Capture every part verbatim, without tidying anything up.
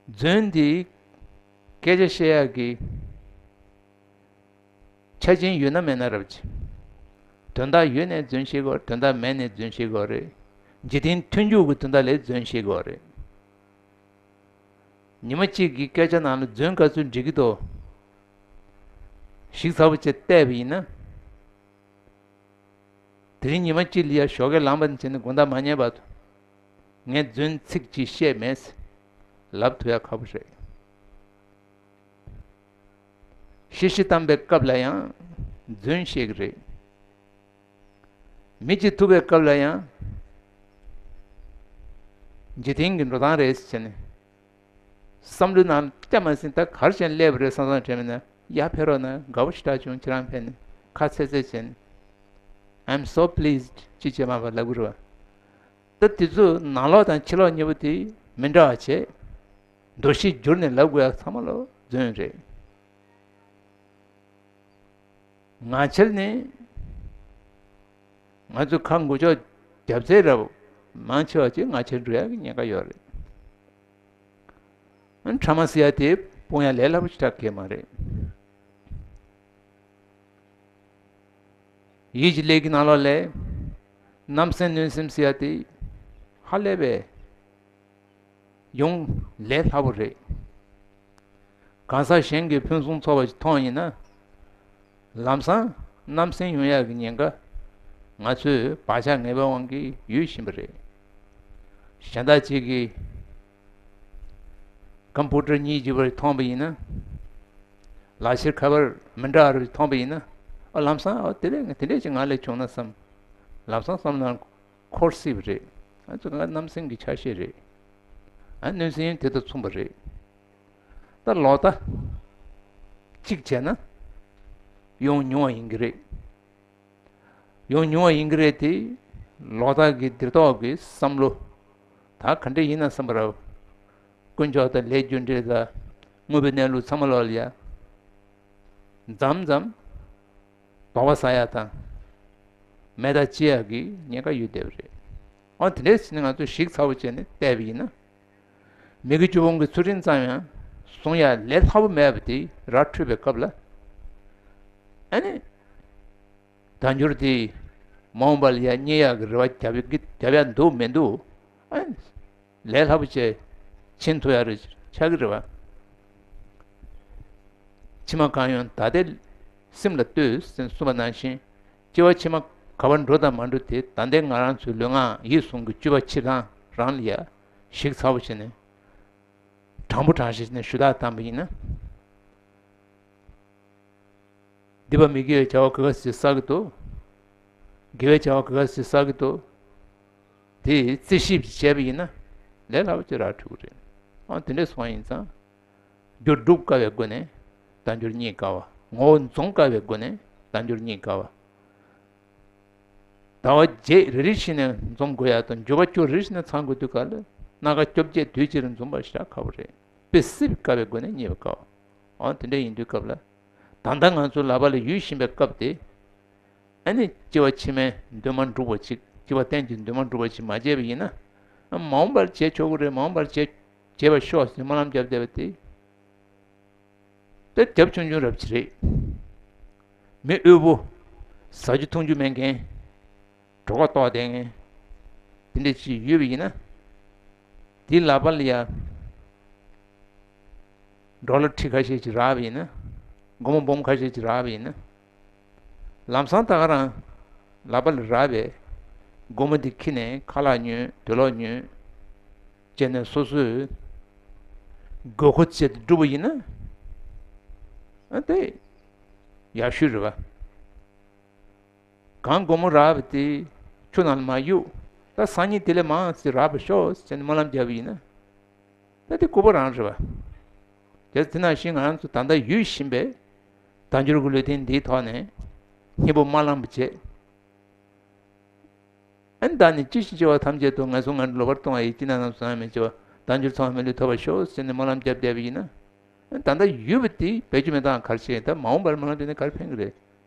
རྫུན་འདི་སྐད་ཆ་བཤད་ཡག་གི་ཆ་རྐྱེན་ཡོད་ན་མེད་ན་རབ་ཅི། དོན་དག་ཡོད་ནས་རྫུན་བཤད་དགོས་རེད། དོན་དག་མེད་ནས་རྫུན་བཤད་དགོས་རེད། འཇིག་རྟེན་མཐུན་འཇུག་གི་དོན་དག་ལས་རྫུན་བཤད་དགོས་རེད། ཉི་མ་གཅིག་གི་སྐད་ཆ་ནང་ལ་རྫུན་ག་ཚོད་འགྲིག་གི་འདུག་ཞིབ་ཚགས་པོ་བྱས་བལྟས་པ་ཡིན་ན། དེ་རིང་ཉི་མ་གཅིག་ལ་ཡ་ཞོགས་ཀས་ལངས་པ་ནས་བྱས་ནས་དགོང་དག་མ་ཉལ་བར་དུ། ངས་རྫུན་ཚིག་གཅིག་བཤད་མེད་ཟེར་ལབ་ཐུབ་ཡ་ཁག་པོ་རེད། ཤི་ཤི་བཏང་པའི་སྐབས་ལ་ཡང་རྫུན་བཤད་ཀྱི་རེད། མི་གཅིག་ཐུག་པའི་སྐབས་ལ་ཡང་འཇིག་རྟེན་གྱི་འགྲོ་སྟངས་རེད་ཟེར་བྱས་ནས། བསམ་བློའི་ནང་བསྐྱར་མ་ཟིན་ད་གར་ཞིག་སླེབས་པ་རེད་བསམ་བསམ་དྲན་པས་ན་ཡར་ཕེབས་རོགས་གནང་། དགའ་པོ་ཞེ་དྲག་བྱུང་། ཁྱེད་རང་ཕེབས་ནས་ཁ་ཚེ་ཚེ་བྱས་ནས། I'm so pleased ཅི་བྱེད་མ་པ་ལབ་གི་རེད་བ། ད་དེ་ཚོ་ནང་ལོགས་དང་ཕྱི་ལོགས་གཉིས་པོ་དེ་མི་འདྲ་བ་བྱས། འདུ་ཤེས་བསྒྱུར་ནས་ལབ་དགོས་ཡ་ཚང་མ་ལོ་རྫུན་རེད། ང་ཆལ་ནི། ང་ཚོས་ཁ་འགུལ་ཕྱོགས་རྒྱབ་ཚད་རབ་མང་ཆེ་བ་ཅིག་ང་ཆལ་འགྲོ་ཡག་གི་ཉེན་ཁ་ཡོད་རེད། ཨ་ཕྲ་མ་ཟེར་ཡ་དེ་སྤུངས་ཡ་ལས་སླ་པོ་ཞེ་དྲག་གས་མ་རེད། ཡིད་ཀྱི་ལས་ཀྱི་ནང་ལོགས་ལས། གནམ་སེམས་གནོད་སེམས་ཟེར་ཡ་དེ་ཧ་ལས་པས། ཡོང་ལས་སླ་པོ་རེད། གང་ཟག་གཞན་གྱིས་ཕུན་སུམ་ཚོགས་པ་ཞིག་མཐོང་ཡིན་ན། ལམ་སང་གནམ་སེང་ཡོང་ཡག་གི་ཉེན་ཁ། ང་ཚོས་བག་ཆགས་ངན་པའི་དབང་གིས་ཡོད་བཞིན་པ་རེད། གཞན་དག་ཅིག་གིས་ཀམ་པུ་ཊར་གཉིས་བརྗེ་བར་མཐོང་པ་ཡིན་ན། ལག་ཁྱེར་ཁ་པར་མི་འདྲ་བ་རེ་མཐོང་པ་ཡིན་ན། ཨ་ལམ་སང་ཨ་དེ་ལས་དེ་འདྲས་ཅིག་ང་ལས་བྱུང་ན་བསམ། ལམ་སང་བསམ་ན། འཁོར་སྲིད་པ་རེད། ཨ་ཙི་ང་གནམ་སེང་གི་ཆ་ཤས་རེད། ཨ་གནོད་སེམས་དེ་དང་མཚུངས་པ་རེད། ད་ལོག་ལྟ་གཅིག་བྱས་ན་ཡོང་ཉུང་བ་ཡིན་གྱི་རེད། ཡོང་ཉུང་བ་ཡིན་གྱི་རེད་དེ། ལོག་ལྟ་གི་འདིར་ཐོག་གི་བསམ་བློ་ད་ག་འདྲ་ཡིན་ན་བསམ་པ་རེད། དཀོན་མཆོག་དང་ལས་རྒྱུ་འབྲས་དང་དངོས་པོའི་གནས་ལུགས་ཚང་མ་ལོག་ལ་ཡ་མཚམས་མཚམས། དོགས་པ་ཟ་ཡག་དང་། མེད་ཐག་བཅད་ཡག་གི་ཉེན་ཁ་ཡོད་བསྡད་པ་རེད། འོ་དེ་འདྲས་བྱས་ནས་ང་ཚོས་ཞིབ་ཚགས་པོ་བྱས་ནས་བལྟས་པ་ཡིན་ན། མི་དགེ་བཅུ་སྤོང་གི་ཚུལ་ཁྲིམས་ཙམ་ཡང་བསྲུང་ཡག་ལས་སླ་པོ་མེད་པ་དེ་ར་འཕྲོད་པའི་སྐབས་ལ། ཨ་ནི། དལ་འབྱོར་དེ་མ་འོངས་པ་ལ་ཡ་རྙེད་ཡག་གི་རེ་བ་རྒྱབ་ཡག་འདུག་མི་འདུག་ཨ་ནི། ལས་སླ་པོ་བྱས་ཕྱིན་ཐུབ་ཡག་རེ་ཆགས་ཀྱི་རེད་བ། ཕྱི་མ་གང་ཡོང་ད་ལྟའི་སེམས་ལ་ལྟོས་ཟེར་གསུངས་པ་ནང་བཞིན། སྐྱེ་བ་ཕྱི་མ་ག་པར་འགྲོ་དང་མ་འགྲོ་དེ་ད་ལྟའི་ང་རང་ཚོའི་ལུས་ངག་ཡིད་གསུམ་གྱི་སྤྱོད་པ་སྤྱིར་བཏང་རང་ལ་ཡ་ཞིབ་ཚགས་པོ་བྱས་ནས་དྲང་པོ་དྲང་བཞིན་བྱས་ནས་ཞུ་དག་བཏང་པ་ཡིན་ན། སྡིག་པ་མི་དགེ་བའི་བྱ་བ་ག་ག་ཟེ་བསགས་ཀྱི་འདུག་དགེ་བའི་བྱ་བ་ག་ག་ཟེ་བསགས་ཀྱི་འདུག་དེ་རྩིས་ཞིབ་བྱས་པ་ཡིན་ན། ལས་སླ་པོ་ཅིག་རག་ཐུབ་ཀྱི་རེད། ཨང་དེ་འདྲས་སོང་བ་ཡིན་ཙང་། རྒྱུ་སྒྲུབ་དཀའ་བའི་སྒོ་ནས་དལ་འབྱོར་རྙེད་དཀའ་བ། ངོ་བོ་འཛོམས་དཀའ་བའི་སྒོ་ནས་དལ་འབྱོར་རྙེད་དཀའ་བ། ཟླ་བ་བརྒྱད་རེ་རེ་བཞིན་ནས་འཛོམས་དགོས་ཡག་དང་འགྱུར་བ་བཅུ་རེ་རེ་བཞིན་ནས་ཚང་དགོས་དུས་ག་ལ། སྣ་ཁ་བཅོ་བརྒྱད་དུས་གཅིག་རེ་འཛོམས་པ་ཞེ་དྲག་ཁག་པོ་རེད། དཔེ་སྲིད་དཀའ་བའི་སྒོ་ནས་རྙེད་པ་དཀའ་བ། ཨང་དེ་འདྲ་ཡིན་དུས་སྐབས་ལ། ད་ལྟ་ང་ཚོ་ལག་པ་ལ་ཡོད་བཞིན་པའི་སྐབས་དེ། ཨ་ནི་སྐྱེ་བ་ཕྱི་མའི་འདུན་མ་འགྲུབ་པ་ཅིག་སྐྱེ་བ་གཏན་གྱི་འདུན་མ་འགྲུབ་པ་ཅིག་མ་བྱས་པ་ཡིན་ན། ཨ་མ་འོངས་པར་བྱས་ཆོག་གི་རེད། མ་འོངས་པར་བྱས་བྱས་པ་ཤོག་ཟེར་སྨོན་ལམ་བརྒྱབ་བསྡད་པ་དེ། དེ་རྒྱབ་ཆུང་ཆུང་རབ་ཅིག་རེད། མི་དབུལ་པོ། ཟ་རྒྱུ་འཐུང་རྒྱུ་མེད་མཁན། གྲོད་ཁོག་ལྟོགས་བསྡད་མཁན། དེ་འདྲ་ཅིག་ཡོད་པ་ཡིན་ན། དེའི་ལག་པ་ལ་ཡ། ཌོ་ལར་ཁྲི་ཁ་ཤས་ཅིག་རག་པ་ཡིན་ན། སྒོར་མོ་འབུམ་ཁ་ཤས་ཅིག་རག་པ་ཡིན་ན། ལམ་སང་ད་ག་རང་ལག་པ་ལ་རག་པའི་སྒོར་མོ་འདི་འཁྱེར་ནས་ཁ་ལག་ཉོས། དུག་ལོག་ཉོས། བྱས་ནས་སོ་སོའི་དགོས་མཁོ་ཅིག་བསྒྲུབས་པ་ཡིན་ན། ཨ་དེ་ཡག་ཤོས་རེད་བ། གང་སྒོར་མོ་རག་པ་དེ་ཆུ་ནང་ལ་མ་གཡུག་ད་སང་ཉིན་དེ་ལས་མང་ཙམ་རག་པ་ཤོག་ཟེར་ནས་སྨོན་ལམ་བརྒྱབ་པ་ཡིན་ན། ད་དེ་སྐུད་པ་རང་རེད་བ། དེ་དེ་ནང་བཞིན་ང་རང་ཚོ་ད་ལྟ་ཡོད་བཞིན་པའི་དལ་འབྱོར་གྱི་ལུས་རྟེན་འདིའི་ཐོག་ནས་སྙིང་པོ་མ་བླངས་པ་བྱས། ཨ་ནི་བདག་ནི་ཅི་ཞིག་བྱེད་པ་ཐམས་ཅད་དུ། ངན་སོང་ངན་འགྲོ་ལོག་པར་ལྟུང་བ་ཡི། ཅི་ནས་ནམ་བཟང་མི་བྱེད་པ། དལ་འབྱོར་ཚང་བ་མི་ལུས་ཐོབ་པར་ཤོག་ཟེར་ནས་སྨོན་ལམ་བརྒྱབ་བསྡད་པ་ཡིན་ན། ད་ལྟ་ཡོད་པ་དེ་བེད་སྤྱོད་མི་བཏང་གར་ཆེ། ད་མ་འོངས་པར་སྨོན་ལམ་དེ་ནས་གར་ཕན་གི་རེད།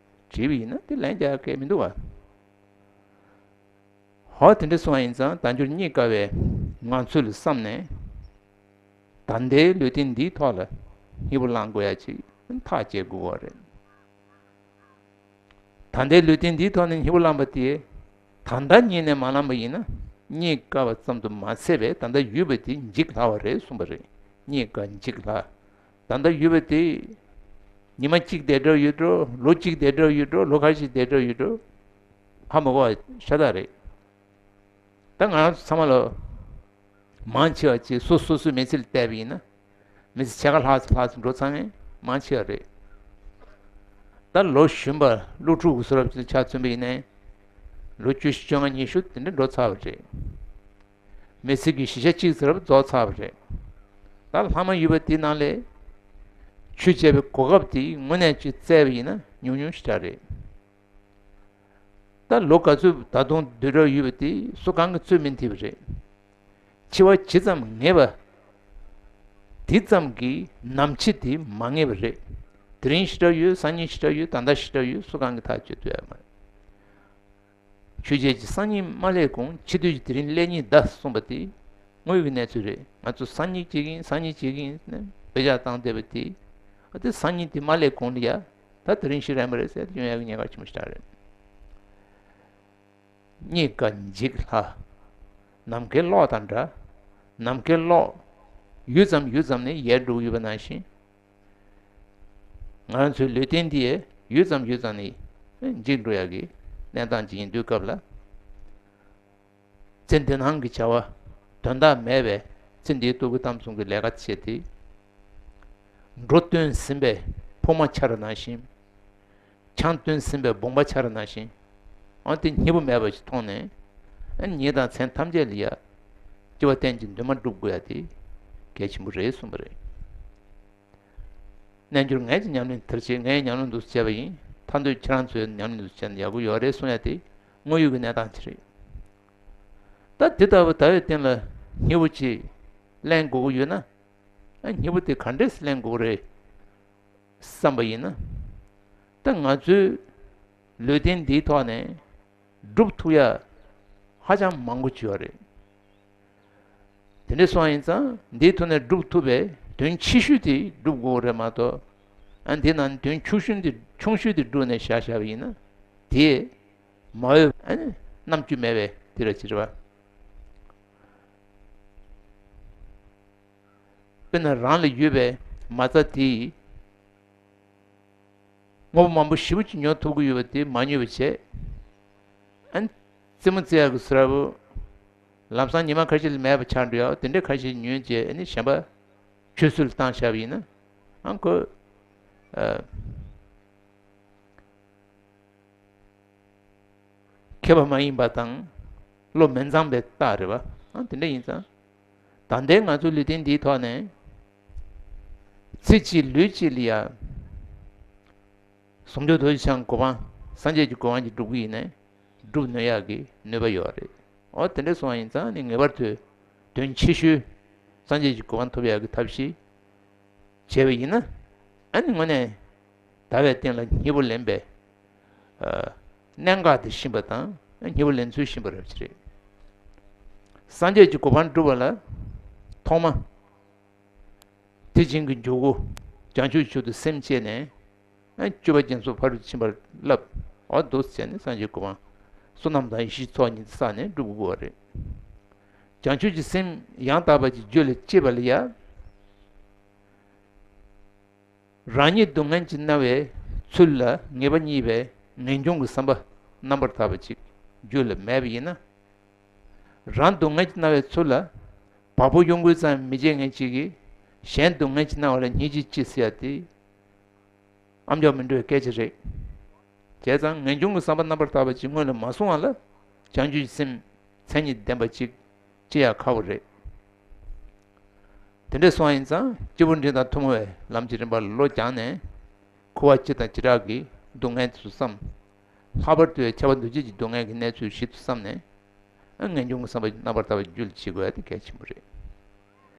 དྲིས་པ་ཡིན་ན་དེ་ལན་རྒྱག་མཁན་མི་འདུག་བ། ཧོ་དེ་འདྲ་སོང་བ་ཡིན་ཙང་དལ་འབྱོར་རྙེད་དཀའ་བའི་ངང་ཚུལ་བསམ་ནས། ད་ལྟའི་ལུས་རྟེན་འདིའི་ཐོག་ལ་སྙིང་པོ་བླང་དགོས་ཡ་ཅིག་ཐག་བཅད་དགོས་པ་རེད། ད་ལྟའི་ལུས་རྟེན་འདིའི་ཐོག་ནས་སྙིང་པོ་བླངས་པ་དེ། ད་ལྟ་ཉིད་ནས་མ་བླངས་པ་ཡིན་ན། རྙེད་དཀའ་བ་ཙམ་དུ་མ་ཟད་པའི་ད་ལྟ་ཡོད་པ་དེ་འཇིག་སླ་བ་རེད་གསུངས་པ་རེད། རྙེད་དཀའ་འཇིག་སླ། ད་ལྟ་ཡོད་པ་དེ། ཉི་མ་གཅིག་བསྡད་གྲབས་ཡོད་འགྲོ། ལོ་གཅིག་བསྡད་གྲབས་ཡོད་འགྲོ། ལོ་ཁ་ཤས་བསྡད་གྲབས་ཡོད་འགྲོ། ཧ་མ་གོ་བ་ཤ་སྟག་རེད། ད་ང་རང་ཚོ་ཚང་མ་ལ། མང་ཆེ་བ་ཅིག་སོ་སོ་སོའི་མི་ཚེ་ལ་བལྟས་པ་ཡིན་ན། མི་ཚེ་ཕྱེད་ཀ་ལྷག་ཙམ་ལྷག་ཙམ་འགྲོ་ཚར་མཁན་མང་ཆེ་བ་རེད། ད་ལོ་གཞོན་པ་སློབ་ཕྲུག་གི་བཟོ་འདྲ་ཅིག་ཆ་མཚོན་པ་ཡིན་ན། ལོ་བཅུ་བཞི་བཅོ་ལྔ་ཉི་ཤུ་དེ་འདྲ་འགྲོ་ཚར་བ་རེད། མི་ཚེ་གི་བཞི་ཆ་གཅིག་ཟེར་བ་རྫོགས་ཚར་བ་རེད། ད་ལྷག་མ་ཡོད་པ་དེའི་ནང་ལས། ཆོས་བྱས་པའི་གོ་སྐབས་དེ་དངོས་གནས་ཅིག་བཙལ་བ་ཡིན་ན་ཉུང་ཉུང་ཞེ་དྲག་རེད། ད་ལོ་ག་ཚོད་ད་དུང་སྡོད་གྲབས་ཡོད་པ་དེ་སུ་གང་གིས་རྩོད་མི་ཐུབ་པ་རེད། འཆི་བ་ཇི་ཙམ་ངེས་པ། དེ་ཙམ་གྱིས་ནམ་འཆི་དེ་མ་ངེས་པ་རེད། དེ་རིང་ཞེ་དྲག་ཡོད། སང་ཉིན་ཞེ་དྲག་ཡོད། ད་ལྟ་ཞེ་དྲག་ཡོད། སུ་གང་གིས་ཐག་གཅོད་ཐུབ་ཡ་མ་རེད། ཆོས་བྱས་ཀྱི་སང་ཉིན་མ་སླེབས་གོང་འཆི་དུས་ཀྱི་དེ་རིང་སླེབས་ཉིན་གདའ་གསུངས་པ་དེ། དངོས་ཡོད་ཀྱི་གནས་ཚུལ་རེད། ང་ཚོ་སང་ཉིན་བྱེད་ཀྱི་ཡིན། སང་ཉིན་བྱེད་ཀྱི་ཡིན་ཟེར་ནས་དཔེ་ཆ་བཏང་བསྡད་པ་དེ། ཨ་དེ་སང་ཉིན་དེ་མ་སླེབས་གོང་ལ་ཡ། ད་དེ་རིང་ཤི་རན་པ་རེད་ཟེར་ཡོང་ཡག་གི་ཉེན་ཁ་ཆེན་པོ་ཞིག་རེད། རྙེད་དཀའ་འཇིག་སླ། ནམ་མཁའི་གློག་དང་འདྲ། ནམ་མཁའི་གློག་ཡུད་ཙམ་ཡུད་ཙམ་ནས་ཡལ་འགྲོ་གི་ཡོད་པ་ནང་བཞིན། ང་རང་ཚོའི་ལུས་རྟེན་འདི་ཡང་ཡུད་ཙམ་ཡུད་ཙམ་ནས་འཇིག་འགྲོ་ཡག་གི་གནས་སྟངས་ཅིག་ཡིན་དུས་སྐབས་ལ། ཚེ་འདི་སྣང་གི་བྱ་བ་དོན་དག་མེད་པའི་ཚེ་འདིའི་སྟོབས་ཀྱིས་གཏམ་གསུམ་གྱི་ལས་ཀ་བྱེད་དེ། འགྲོ་བཏོན་ཟིན་པའི་ཕུབ་མ་ཆར་ནང་བཞིན། ཆང་བཏོན་ཟིན་པའི་བུམ་པ་ཆར་ནང་བཞིན། ཨ་དེ་སྙིང་པོ་མེད་པ་ཞིག་མཐོང་ནས། ཨ་ཉིད་དང་མཚན་ཐམས་ཅད་ལ་ཡ། སྐྱེ་བ་གཏན་གྱི་འདུན་མ་སྒྲུབ་དགོས་ཡ་དེ་གལ་ཆེན་པོ་རེད་གསུངས་པ་རེད། རྣལ་འབྱོར་ངས་ཀྱི་ཉམས་ལེན་དེར་བྱེད། ངས་ཉམས་ལེན་འདུག་བྱས་པ་ཡིན། ཐར་འདོད་ཁྱེད་རང་ཚོས་ཉམས་ལེན་འདུག་བྱས་ན་ཡག་པོ་ཡོད་རེད་གསུང་ཡ་དེ་དངོས་ཡོད་ཀྱི་གནས་སྟངས་ཅིག་རེད། ད་དེ་ལྟ་བུ་ད་བའི་སྟེང་ལ་སྙིང་པོ་ཅིག་ལེན་དགོས་ཀྱི་ཡོད་ན། ཨ་སྙིང་པོ་དེ་ག་འདྲས་སེ་ལེན་དགོས་རེད་བསམ་པ་ཡིན་ན། ད་ང་ཚོའི་ལུས་རྟེན་འདིའི་ཐོག་ནས་སྒྲུབ་ཐུབ་ཡ་ཧ་ཅང་མང་པོ་ཅིག་ཡོད་རེད། དེ་འདྲ་སོང་ཡིན་ཙང་འདིའི་ཐོག་ནས་སྒྲུབ་ཐུབ་པའི་དོན་ཆེ་ཤོས་དེ་སྒྲུབ་དགོས་རེད་མ་གཏོགས། ཨ་འདི་ནང་དོན་ཆུང་ཤོས་དེ་ཆུང་ཤོས་དེ་བསྒྲུབས་ནས་བཞག་བཞག་པ་ཡིན་ན་དེ་མ་འོས་ཨ་ནི་རྣམ་དཔྱོད་མེད་པའི་དེ་ར་ཅིག་རེད་པ། དཔེར་ན་རང་ལ་ཡོད་པའི་མ་རྩ་དེ་དངོས་པོ་མང་པོ་ཞེ་པོ་ཅིག་ཉོ་ཐུབ་ཀྱི་ཡོད་པ་དེ་མ་ཉོས་པ་བྱས། ཨ་ནི་རྩེད་མོ་རྩེ་ཡག་གི་ཟེར་བ། ལམ་སང་ཉི་མ་ཁ་ཤས་ལ་མེད་པ་ཆགས་འགྲོ་ཡག་དེ་འདྲའི་ཁ་ཤས་ཉོས་རྗེས་ཨ་ནི་གཞན་པ་ཆུད་ཟོས་ལ་བཏང་བཞག་པ་ཡིན་ན། ཨ་ཁོ། ཨ། མཁས་པ་མ་ཡིན་པ་དང་བློ་མི་འཚམ་པའི་རྟགས་རེད་པ། ཨ་དེ་འདྲ་ཡིན་ཙང་། ད་ལྟའི་ང་ཚོའི་ལུས་རྟེན་འདིའི་ཐོག་ནས་ཚེ་གཅིག་ལུས་གཅིག་ལ་ཡ་ཟུང་འཇུག་རྡོ་རྗེ་འཆང་གི་གོ་འཕང་སངས་རྒྱས་ཀྱི་གོ་འཕང་ཅིག་སྒྲུབ་ཀྱི་ཡིན་ནའི་སྒྲུབ་ནུས་ཡག་གི་ནུས་པ་ཡོད་རེད། འོ་དེ་འདྲ་སོང་བ་ཡིན་ཙང་ནི་ངེས་པར་དུ་དོན་ཆེ་ཤོས་སངས་རྒྱས་ཀྱི་གོ་འཕང་ཐོབ་ཡག་གི་ཐབས་ཤེས་བྱས་པ་ཡིན་ན། ཨ་ནི་དངོས་གནས་ཟླ་བའི་སྟེང་ལ་སྙིང་པོ་ལེན་པའི་གནད་འགག་དེ་ཤེས་པ་དང་སྙིང་པོ་ལེན་ཚུལ་ཤེས་པ་རེད་པ་ཅིག་རེད། སངས་རྒྱས་ཀྱི་གོ་འཕང་སྒྲུབ་པ་ལ་ཐོག་མ་དེ་བཞིན་གྱི་འཇུག་སྒོ་བྱང་ཆུབ་མཆོག་ཏུ་སེམས་བསྐྱེད་ནས། ཨ་སྤྱོད་པ་རྒྱ་མཚོ་ཕ་རོལ་ཕྱིན་པར་བསླབ། འོ་འདུག་སེ་བྱས་ནས་སངས་རྒྱས་གོ་འཕང་བསོད་ནམས་དང་ཡེ་ཤེས་ཚོགས་གཉིས་བསགས་ནས་སྒྲུབ་དགོས་པ་རེད། བྱང་ཆུབ་ཀྱི་སེམས་ཡང་དག་པ་ཅིག་རྒྱུད་ལ་སྐྱེས་པ་ལ་ཡ། རང་ཉིད་སྡུག་བསྔལ་གྱིས་མནར་བའི་ཚུལ་ལ་ངེས་པ་རྙེད་པའི་ངེས་འབྱུང་གི་བསམ་པ་རྣམ་པར་དག་པ་ཅིག་རྒྱུད་ལ་མེད་པ་ཡིན་ན། རང་སྡུག་བསྔལ་གྱིས་མནར་བའི་ཚུལ་ལ་བ་སྤུ་གཡོ་འགུལ་ཙམ་མི་བྱེད་མཁན་ཅིག་གིས་གཞན་སྡུག་བསྔལ་གྱིས་མནར་བ་ལ་སྙིང་རྗེ་ཅི་ཟེར་ཡ་དེ། ཨ་མཆོག་མི་འགྲོ་བའི་སྐད་ཆ་རེད། བྱས་ཙང་ངེས་འབྱུང་གི་བསམ་པ་རྣམ་པར་དག་པ་ཅིག་སྔོན་ལ་མ་སོང་བ་ལ་བྱང་ཆུབ་ཀྱི་སེམས་མཚན་ཉིད་ལྡན་པ་ཅིག་སྐྱེ་ཡག་ཁག་པོ་རེད། དེ་འདྲ་སོང་བ་ཡིན་ཙང་སྐྱེས་བུ་འབྲིང་དང་ཐུན་མོང་བའི་ལམ་གྱི་རིམ་པ་ལ་བློ་སྦྱངས་ནས། འཁོར་བ་སྤྱི་དང་བྱེ་བྲག་གི་སྡུག་བསྔལ་དེ་ཚོ་བསམ། ལྷག་པར་དུ་ཁྱབ་པ་འདུ་བྱེད་ཀྱི་སྡུག་བསྔལ་གྱི་གནས་ཚུལ་ཞིབ་ཏུ་བསམ་ནས། ངེས་འབྱུང་གི་བསམ་པ་རྣམ་པར་དག་པའི་རྒྱུད་ལ་བྱེད་དགོས་ཡ་དེ་གལ་ཆེན་པོ་རེད།